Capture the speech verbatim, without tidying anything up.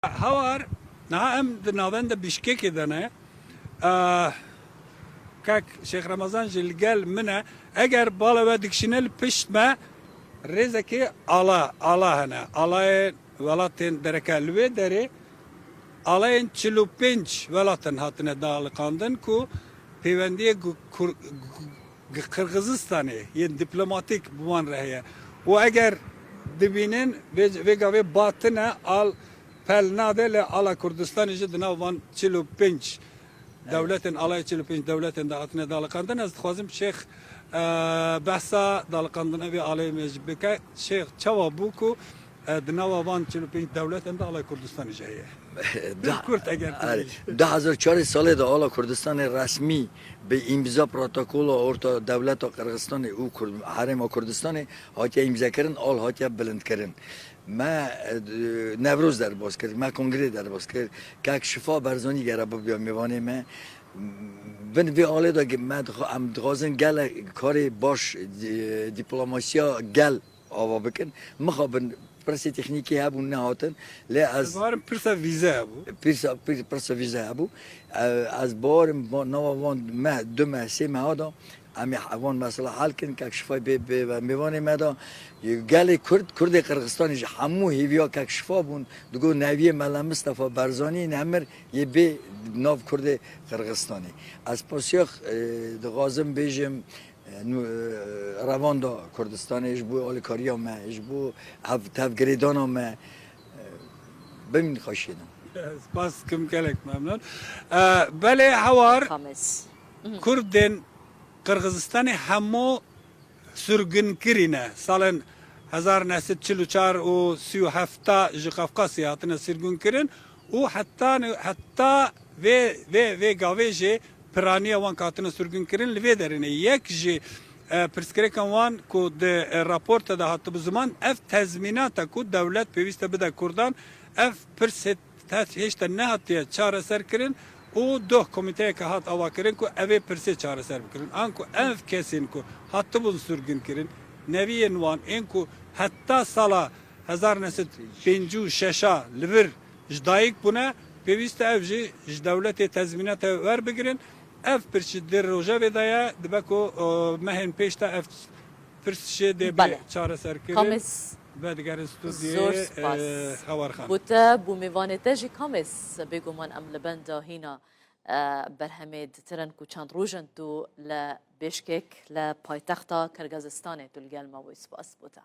Hawar, niha em di navenda Bişkekê de ne. Eh, kek Şêx Remezan jî li gel min e. Eger bala we dikişîne li pişt me, rêzekê ala, ala hene. Alayên welatên dereke li wê derê, alayên çil û pênc welat in hatine daliqandin ku pêwendiyê gu-, kur-, gu-, gu-, Qirgizistanê yên dîplomatîk bi wan re heye. Û eger dibînin vê, vê gavê batine al pel nade, lê ala Kurdistanê jî di nav van çil û pênc dewletên, alay çil û pênc dewletên de hatine daliqandin. Ez dixwazim Şêx, e, behsa daliqandina vê alê me jî bike. Şêx, çawa bû ku, e, di nava van çil û pênc dewletên de alay Kurdistanê jî heye? Pir kurt eger tu bêjî. Du hezar çarê salê de ala Kurdistanê resmî bi îmza protokola orta dewleta Qirgizistanê û Kurd-, Herêma Kurdistanê hatiye îmzekirin, al hatiye bilindkirin. Me, e, Newroz derbas kir, me kongrê derbas kir. Kek Şifa Berzanî gere bibiya mêvanê me. Bin vê alê de me dixwa-, em dixwazin gelek karê baş, e, dîplomasiya gel ava bikin. Mixabin pirsê teknîkî hebûn nehatin. Lê ez Ez barim pirsa vîze hebû. Pirsa, pir-, pirsa vîze hebû. E, ez barim va-, nava van me, du me, sê meha da. Em ê hevan mesela hel kin, kek Şifay bê, bê ve mêvanê me da. Gelê Kurd, Kurdê Qirgizistanê ji hemû hêviya kek Şifa bûn. Digo neviyê Mela Mistefa Berzanî nemir yê bê nav Kurdê Qirgizistanê. Ez pasiya, e, dixwazim bêjim, e, nû, e, revanda Kurdistanê ji bo alîkariya me, ji bo hev-, tevgirêdana me, e, bimîn xweşiyê de. Spas kim, gelek memnun. E, belê Hawar, Kames. Kurdên Qirgizistanê hemû sirgunkirî ne. Salên hezar neh sed çil û çar û sî û heft ji Qafqasê hatine sirgunkirin û heta, heta vê, vê, vê gavê jî piraniya wan ke hatine sirgunkirin li vê derê ne. Yek ji, e, pirsgirêkan wan ku di, e, raporte de hatibû ziman, ev tezmînata ku dewlet pêwîste bide Kurdan, ev pirsê te hêşta nehatiye çareserkirin û doh komîteyeke hat avakirin ku ev ê pirsê çareser bikirin. Anku ev kesên ku hatibûn sirgunkirin, neviyên wan ên ku heta sala hezar neh sed pêncî û şeş a li vir ji dayik bûne, pêwîst e ev jî ji dewletê tezmînate werbigirin. Ev pirs jî di rojevê de ye, dibe ku, e, mehên pêş de ev pirs jê dê bê Belê. çareserkirin. Kamis. Vedigerin stûdyoyê, Zor spas. e, Hawar Xan. Bo te, bo mêvanê te jî Kamis, bêguman em li benda hîna, e, berhemê ditirin ku çend roj in tu li Bişkek, li paytexta Kirgizistanê tu li gel me bûyî. Spas bo te.